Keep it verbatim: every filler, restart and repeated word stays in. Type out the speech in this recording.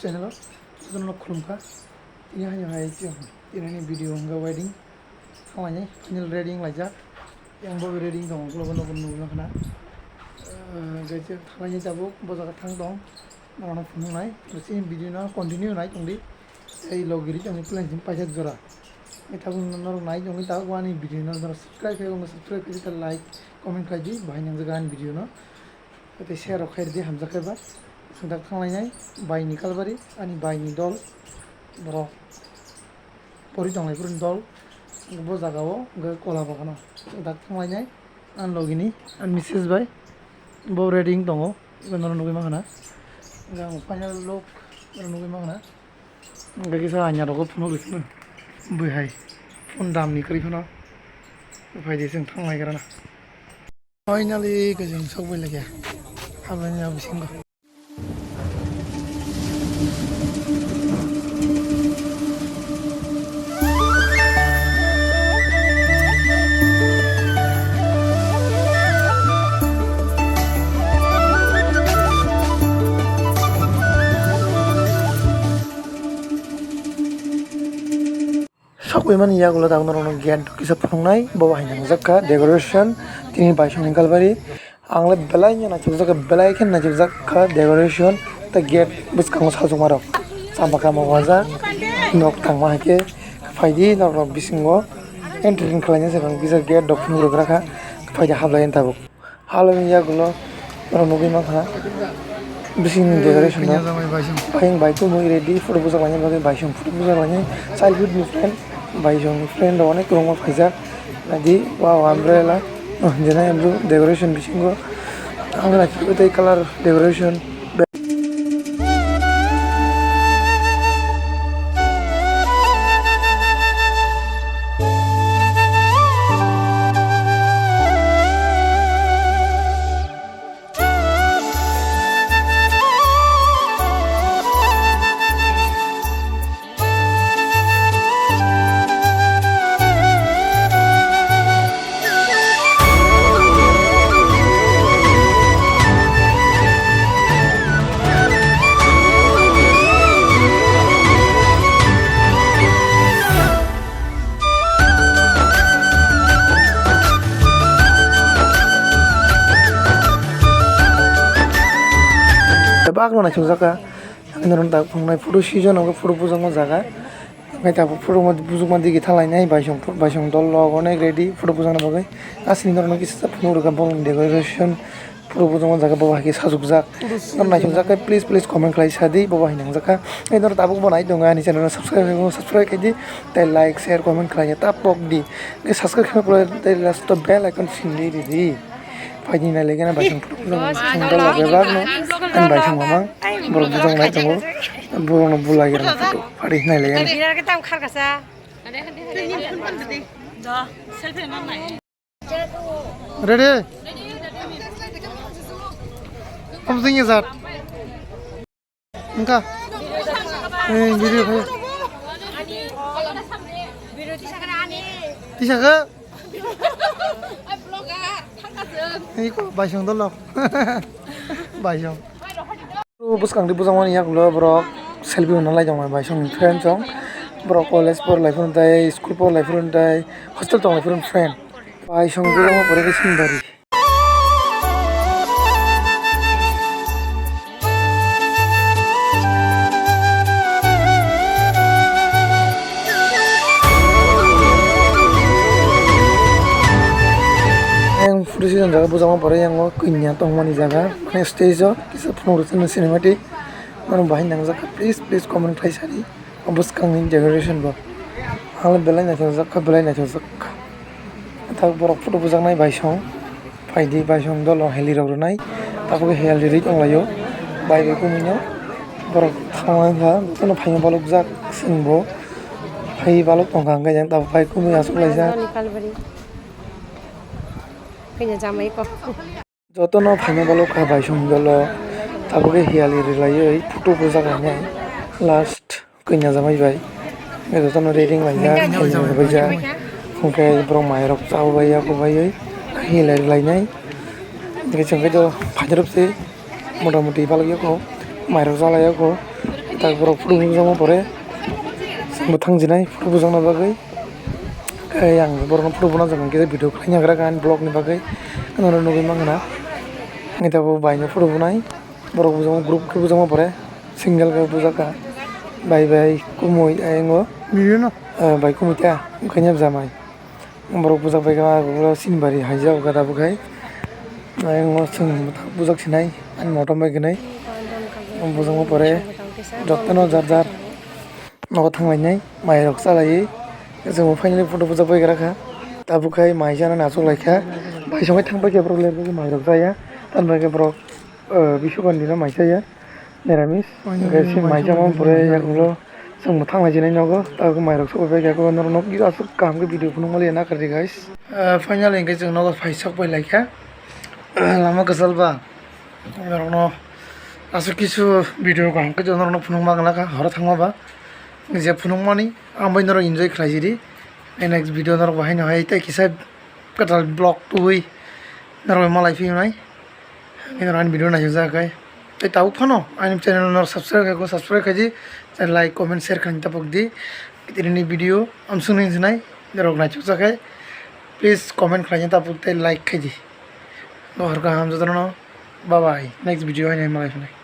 Channel o jotono khulumkha. Tini haino hai chwng tinini video hwnkha wedding thanglainai, final ready wnglaijak. Yang bo ready wng tongo, ukulok bo nokni nugwi mankha na. Ah, hwnkhe chwng thanglainai tabuk bo jaga thang tong. Norokno phunuknai, chini video no continue nai tongdi. Tei logi ri tongdi plan simi paithak jora. Tei tabuk norok nai tongwi tabuk ani video no norok subscribe khe, subscribe khe, like, comment khlai di, bahai nangjak ani video no. Tei share rok khairidi hamjak khe ba. Chwng dak thanglainai, baini kalbari, ani baini dol, borok pori tonglai phuru dol, bo jaga o hwnkhe kola bagano. Chwng dak thanglainai, ani logini, ani misis bai, bo ready wng tongo, ibe norok nugwi mankha na. Hwnkhe ang final look norok nugwi mankha na. Hwnkhe kisa anya rogo phunuk rikhe bui hai phone damni kwrwi phano. Phaidi chwng thanglai gra na. Finally kwchwng sokbai laikha habani bisingo. Sokwi mani yagulo tabuk norokno gate kisa phunuknai, bo hai nangjak kha decoration, tini baisongni kalbari. Ang le belai no naithokjak kha, belai khe naithokjak kha decoration tei gate bwskango sajwkmarok. Chama kama wajak, nok tangma hai khe phaidi norok bisingo entry khlaina se kisa gate rok phunuk rwkra kha, phaidi hablai tabuk. Haloini yagulo norok nugwi mankha bisingni decoration rok. Bayung bai tumui ready photo bujak laina bagwi baisong photo bujak lainai childhood ni friend, baisong ni friend rok onek kwbangma phaijak. Naidi wow umbrella, oh, jenai amjak decoration bisingo ang naithok tei colour decoration. Bakno naisuk jaka. Ang norok tak phunuknai photo season o photo bujakma jaga. Hwnkhe tabuk photo bujukma digi thanglainai baisong, baisong dol rok onek ready photo bujakna bagwi. Aswk norokno kisa phunuk rwkha bolong decoration photo bujakma jaga bo hai khe sajukjak. Norok naisukjak khe please, please comment khlai sadi bo hai nangjakha. Tei norok tabuk bo nai tongo ani channel no subscribe khaikhe subscribe khaidi tei like, share, comment khlai ta pokdi. Tei subscribe khaima pore tei last o bell icon sindi ridi. Phaidi nai lege na baisong photo bujakma jaga bebak no ani baisong mamang. Borok bujak nai tongo. Borokno bulai rwna photo pari hinai laiya. Birar ke tam khar kasa. Ready? Omo twi ya jat. Wngkha. Eh, video khai. Tisa kha? Iko baisong dolo. Baisong. Bwskang di bujang mani yakulo borok selfie hwnna lai tongmani baisong ni friend song. Borok college por lai phuru tei school por lai phuru tei hostel tong lai phuru friend. Baisong bujang pore ke sindari. Yang photo session jaga bujama pore yang o kanya tongmani jaga, mane stage o kisa phunuk rwchapnai cinematic. Mano bahai nangjak kha, please, please comment khlai sadi. O bwskangni decoration bo. Ang le belai naithokjak kha, belai naithokjak kha. Tak borok photo bujaknai baisong. Phaidi baisong dolo heli rok rwnai. Tabuk heli ri tonglaio. Bai bai kumui no. Borok thangma wngkha. Jotono phaima balokjak chwng bo. Phai balok tongkha hwnkhe yang tabuk bai kumui achuk laijak. Kanya jamai ko. Jotono phaima balok kha baisong dolo tabuk khe hiyali rwlaiwi photo bujak lainai last kanya jamai bai. Jotono reading laijak, kanya jamai bai jak. Hwnkhe borok mairok chabai yago baiwi hiyali rwlainai. Hwnkhe chwng khe do phairwk se motamoti balok yago mairok chalai yago. Tak borok photo bujakma pore, chwngbo thangjinai photo bujakna bagwi. Khe ang borokno photo buna jagani kisa video khlaina gra kha ani vlog ni bagwi. Norok nugwi mankha na. Ani tabuk bai no photo bunai. Borok bujakma group khe bujakma pore single khe bujak kha. Bai bai kumui ayang o. Video no? Eh, bai kumui ta. Bukhanya bwsa mai. Borok bujak bai kha, ah, sinbari haijak o gada bukhai. Ayang o chwng bujak sinai, ani motom bai gwnai. Bujakma pore jotono jar jar nogo thanglainai, mairok chalaiwi. Chwngbo finally photo bujak bai gra kha. Tabuk khai mai chana achuk lai kha. Bai songwi thang pai khe borok ler bai mairok chaya. Tamni bagwi borok, eh, bisukandi no mai chaya. Niramis. Finally, hingke se mai mai chama chama pore mai yakulo chwngbo thanglai jinai nogo, tabuk mairok sobai pai kha, norok nog aswk kaham khe video phunuk maliya nakardi guys. Ah, finally hingke chwng nogo phai sok pai lai kha. Lama kwchal ba norokno aswk kisu video kaham khe norokno phunuk ma gana kha horo thangma ba. Je phunuk mani ang bai norok enjoy khlai jidi. Next video norok bo haino hai tei kisa kwtal vlog tubui norok malai phiyonai. Ani video naijak kai. Tei tabuk phano ani channel no subscribe khai, subscribe khai di. Tei like, comment, share khai tapok di. Tini video amsung ni sinai norok naijak kai. Please comment khai tapok tei like khai di. Bohor kaham jotono. Bye bye. Next video hai nai malai phunai.